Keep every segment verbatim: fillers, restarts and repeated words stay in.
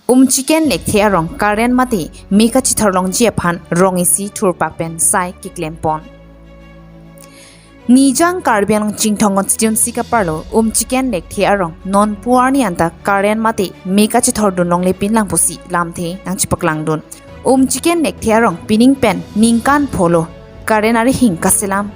Umchiken Lekthe arong current mate me kachethor longji aphan rong isi thurpak pen sai keklem pon. Nijang Karbi Anglong Chinthong constituency kaparlo Umchiken Lekthe arong nonpu arni anta current mate me kachethor dun longle pin lang pusi lamthe nangchipaklang dun. Umchiken Lekthe arong pining pen ningkan pholo current arihing kaselam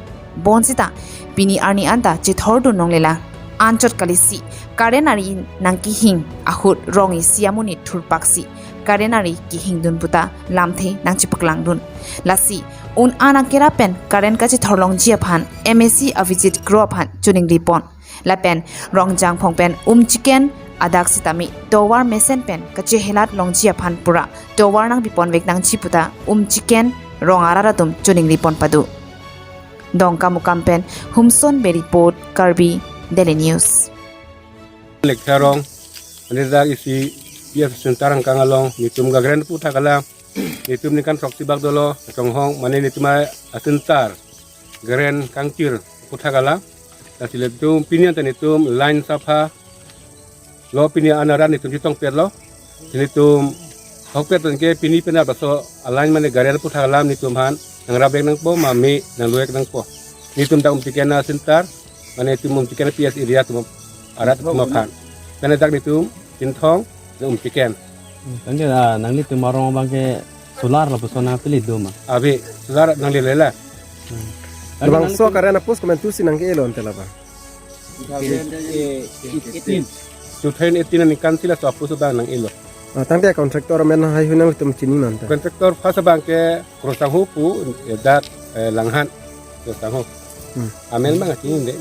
bonsita pini arni anta chethor dun longle lang. Anchot kalisi current ari nangkehing ahut rong isi amonit thurpaksi current ari kehing dun puta lamthe nangchipaklang dun. Lasi un-an akera pen current kachethor longji aphan M A C Abhijit Kro aphan choningri pon. Lapen Rongjangphong pen Umchiken adak sitame tovar mesen pen kachehelat longji aphan pura tovar nangpi ponvek nangji puta Umchiken rong arat atum choningri pon pado. Dongkamukam pen Humson Bey report, Karbi Daily News. Lekthe arong, ane dak isi P S center angkang along, netum gagren puthak alam, netum ningkan throksi bak dolo, chonghong, mane netum a center gagren kangchir puthak alam. Lasi netum pini anta netum line sapha lo, pini an arat netum chetongpet lo. Netum hokpet pen ke pini pen laso a line mane gagren puthak alam netum aphan nangrap vek nangpo, mame nanglo vek nangpo. Netum dak Umchiken a center, mane netum Umchiken P S area atum arat atum aphan. Pen dak netum Chinthong, Umchiken. Hmm, tangte, ah, nanglitum arong abang ke solar lapuson nangpili do ma? Abi, solar nanglele la. Hmm. Tangte labangso nanglitum current a-post komantusi nangke-elo ante labang? Two thousand eighteen. Two thousand eighteen aningkan si laso a-post abang nang-elo. Ah, tangte contractor amen haihui nanglitum chini ma ante? Contractor first abang ke Krosangho pu, eh, dak, eh, Langhan, Krosangho. Hmm. Amen abang chini de.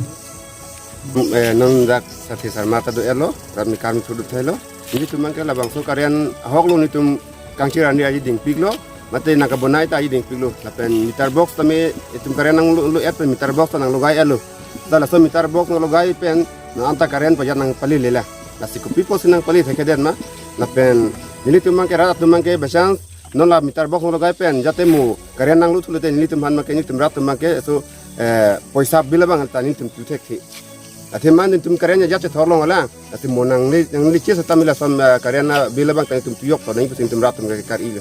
Hmm, eh, non dak Sarthe Sarmar ta do-elo, rat mekar methur do-thelo. Nelitum abang ke labangso current ahok lo, netum kangchir ani aji dingpiklo, mate nangkabonai ta aji dingpiklo. Lapen meter box tame itum current nanglo, lo-et pen meter box ta nanglogai-elo. Ta laso meter box nanglogai pen non anta current pajat nangpalele la. Lasi kopi pusi nangpali thekthedet ma. Lapen nelitum abang ke, rat atum abang ke, bechance non la meter box nanglogai pen jate mo current nanglo thulote nelitum aphan abang ke, netum rat atum abang ke, so, eh, poisa bill abang ta netum tu thekthe. Athema netum current ajat chethor long alang, athema nangle, nangle chesa tamila som, eh, current a-bill abang ta netum tu yok to nang pusi netum rat atum ke kar-ilo.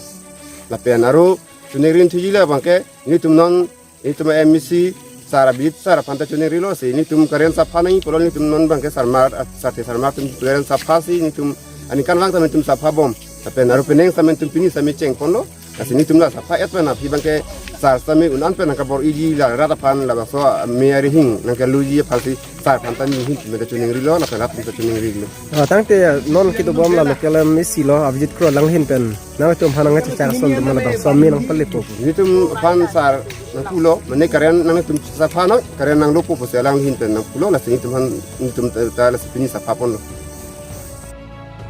Lapen aro choningri thuji labang ke, netum non, netum M A C sar Abhijit sar aphan ta choningrilo, si netum current sapha nangji pulo, netum non abang ke Sarmar, ah, Sarthe Sarmar atum current sapha si netum aningkanvang ta netum sapha bom. Lapen aro penang sitame netum pini sitame chengponlo. Lasi netum la sapha-et pen aphi abang ke sar sitame un-an pen nangkabor-iji la rat aphan, labangso me arihing nangkeluji aphansi sar aphan ta nehin pen ta choningrilo, lapen rat atum ta choningrilo. Ah, tangte non kedobom la local M A C lo, Abhijit Kro, alang ahin pen nanglitum aphan nangkachechak ason do ma, labangso me nangpalepo? Netum aphan sar nangpulo, mane current nangtum sapha non, current nanglopo pusi alang ahin pen nangpulo, lasi netum aphan, netum ta, ta lasi pini sapha ponlo.